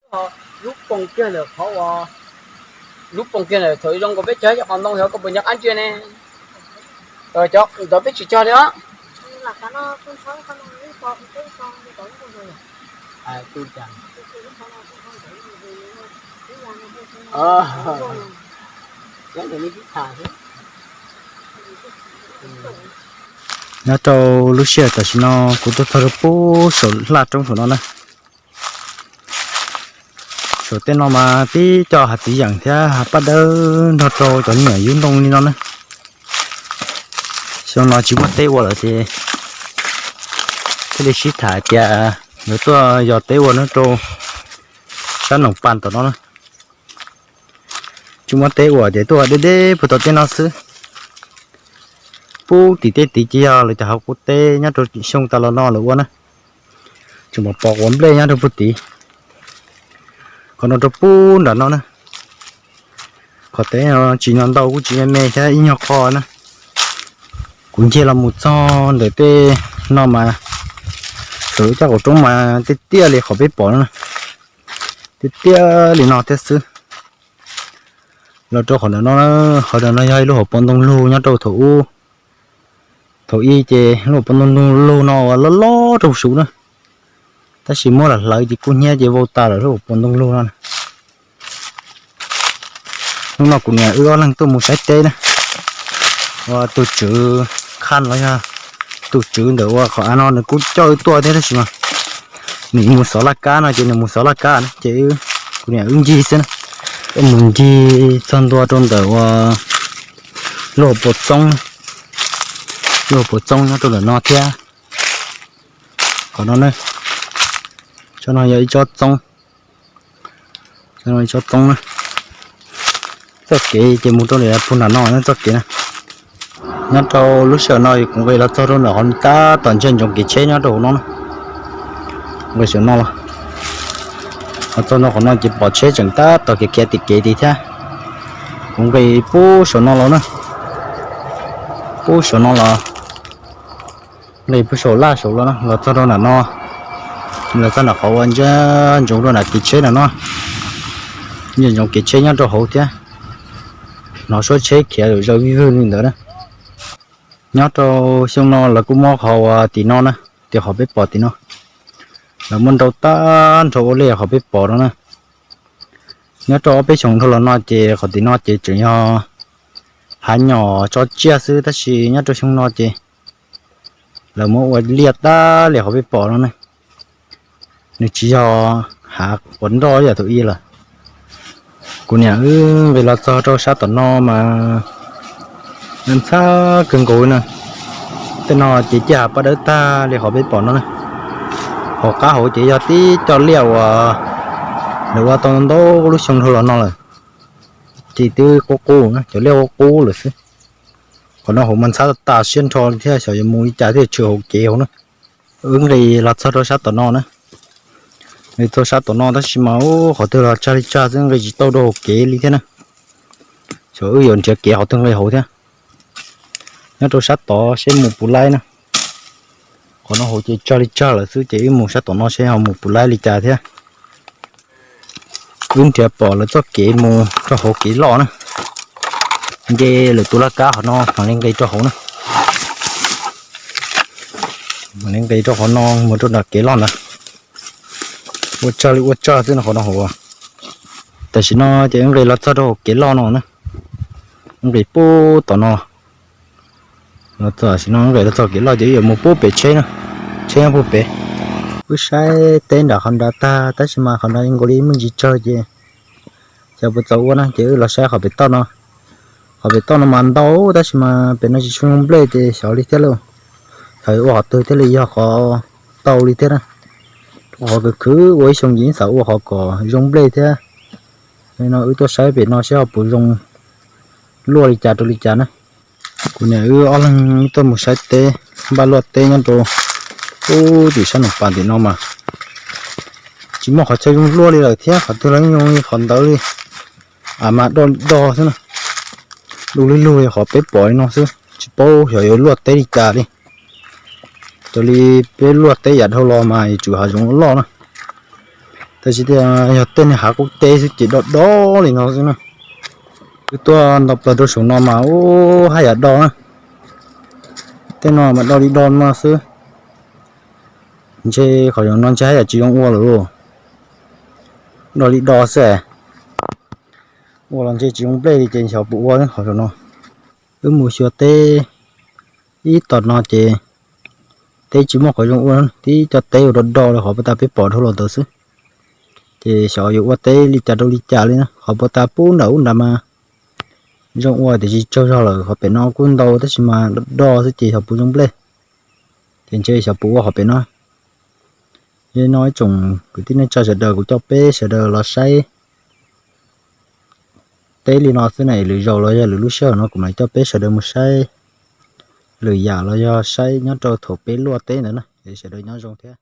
Lub poob kiag ntawm qhov uas, lub poob kiag ntawm thaum zoo nkaus peb cog cov qos ntoo xyov koj puas nco qab ntsia ne. Cov ntawd peb tsis cog li os. Nyob rau lub sij hawm tam sim no kuv tuaj txog rau pub saum laj roob saum no na. Saum tej no mas tib co hav txiv yeem thiab hav paj dawb nrog rau cov nyuam yub ntoo li no na. Xyoo no tsis muaj teb ua lawm ces thiaj li sib tham tias yuav tuaj yos teb ua nyob rau sab Noom Pas tom no na. Tsis muaj teb ua ces tuaj deb deb puag tom tej no xwb. Pub tim tej tid ces yog lawv cov hav qub teb nyob rau xyoo tas los no lawv ua na. Tseem pom pom quav nplej nyob rau puag tid. Qhov no rau pub nram no na. Qhov teb no tsis no ntau kuj tsis me me thiab ib nyuag qho na. Kuv ncig los mus txog ntawm tej no mas saum lub caj qaum roob mas tiaj tiaj li qhov peb pom no na. Tiaj tiaj li no thiab xwb. Los rau qhov ntawm no, qhov ntawm no yog ib lub hauv paus ntoo lug nyob rau thaum ub. Thaum ub ces lub hauv paus ntoo lug no uas loj loj rau saud na, tab sis muab lam hlawv ces kub hnyiab ces vau tas lawm lub hauv paus ntoo lug no. Hnub no kuv niam wb ob leeg tuaj mus saib teb na, ua tus tswv khaj los yog tus tswv ntawm ua qhov av no nws kuj coj wb tuaj thiab tab sis mas nws mus xov laj kab no ces nws mus xov laj kab na ces kuv niam wb ncig xwb na. Wb mus ncig txog ntua rau ntawm ua lub hauv paus txoob, lub hauv paus txoob nyob rau ntawm no thiab. Qhov no na, tsob no yog ib tsob txoob, tsob txoob na. Txoj kev ces mus rau ntawm puag nram no txoj kev na. Nyob rau lub sij hawm no kuv nqis los txog rau ntawm qhov tab tom ntsia ntsoov kev tsheb nyob rau hauv no na. Nqis saum no los, los txog ntua qhov no ces pom tsheb tseem tab tom khiav khiav tim kev tid thiab. Kuv nqis pub saum no los na, pub saum no los, nqis pub saum laj saum los na, los txog rau nram no, los txog nram qhov uas ntsia ntsoov rau nram kev tsheb no no, ntsia ntsoov kev tsheb nyob rau hauv thiab. Hnov suab tsheb khiav zaws vij vwg li ntawd na. Nyob rau xyoo no lawv kuj muab qhov uas tim no na, tim qhov peb pom tim no, lawv muab nrau tag nrho ua liaj qhov peb pom no na. Nyob rau ob peb xyoos dhau los no ces qhov tim no ces tseem yog hav nyom tso tsiaj xwb tab sis nyob rau xyoo no ces lawv muab ua liaj tag li qhov peb pom no na. Nws tsis yog hav quav nroj yam thaum ub lawm. Kuv niam wb nqis los txog rau sab tom no mas ntxhab kawg nkaus na. Tej no ces ciaj hav paj dawb tag li qhov peb pom no na. Hauv qab hauv ces yog tib co liaj uas lawv ua tau ntau lub xyoo dhau los no lawm, ces twb qub qub na, cov liaj qub qub lawm xwb. Qhov no hauv mas ntxhab tas siab nrho li thiab xyov yuav mus li cas thiaj tshwm hauv kev hauv na. Wb nqis los txog rau sab tom no na, nqis txog sab tom no tab sis mas ub qhov twg los tsag li tsag xwb nqis tsis tau rau hauv kev li thiab na. Xyov wb yuav nrhiav kev qhov twg nqis hauv thiab. Nyob rau sab tod seb mus puas laib na. Qhov no hauv ces tsag li tsag lawm xwb ces wb mus sab tom no seb ho mus puas laib li cas thiab. Wb nrhiav pom lawv txoj kev mus rau hauv kev loj na. Nce lawm tus laj kab qhov no mam li nqis rau hauv na. Mam li nqis rau qhov no mus rau nram kev loj ntawd. Ua tsag li ua tsag xwb no qhov no hauv. Tam sim no ces wb nqis los txog rau hauv kev loj no na. Wb nqis pub tom no. Los txog tam sim no wb nqis los txog kev loj ces wb yuav mus pub pem tsheb na. Tsheb nyob pub pem. Wb saib teb nram qhov nrad tag tab sis mas qhov nrad nkaus li muaj ntsis tsawg ces xyov puas txaus ua na ces wb los saib qhov pem toj no. Qhov pem toj no mas ntau tab sis mas pem no tsis tshua zoo nplej ces xyov li thiab lauj. Xyov ua qhov twg thiaj li yog qhov tau li thiab na. Qhov khwv khwv ua ib xyoo ces xav ua qhov kom zoo nplej thiab. No wb tuaj saib pem no seb ho puas zoo luaj li cas rau li cas na. Kuv niam wb ob leeg tuaj mus saib teb, npaj luaj teb nyob rau pub tim sab Noom Pas tim no mas tsis muaj qhov chaw zoo luaj li lawm thiab qhov twg los yeej zoo li qhov ntawd li. Av mas doj li doj xwb na. Dub lug lug li qhov peb pom li no xwb tsis paub xyov yuav luaj teb li cas li. Raws li peb luaj teb yav dhau los mas yuav tsum hav zoov loj na. Tab sis tias yog tej niag hav qub teb xwb ces do do li no xwb na. Wb tuaj nto plaws rau saum no mas ub haj yam do na. Tej no mas do li do no xwb. Ntshe qhov saum no ntshe haj yam tsis zoo ua lawm lauj. Do li do xwb. Ua los ntshe tsis zoo nplej li ces xyov puas ua qhov saum no. Wb mus xyuas teb ib tom no ces teb tsis muaj qhov zoo ua, tib co teb ua do do li qhov puag ta peb pom dhau los ntawd xwb. Ces xyov yuav ua teb li cas rau li cas li na, qhov puag ta pub nram ub nrad mas zoo ua tiam sis tsaug zog lawm, qhov pem no kuj ntau tab sis mas do do xwb ces xyov puas zoo nplej. Ces ntshe xyov puas ua qhov pem no. Yog li no ib tsoom kwv tij neej tsa sawv daws, kuv coj peb sawv daws los saib teb li no xwb na, lwm zaus los yog lwm lub sij hawm no kuv mam coj peb sawv daws mus saib lwm yam los yog saib nyob rau thaum peb luaj teb ntawd na. Es sawv daws nyob zoo thiab.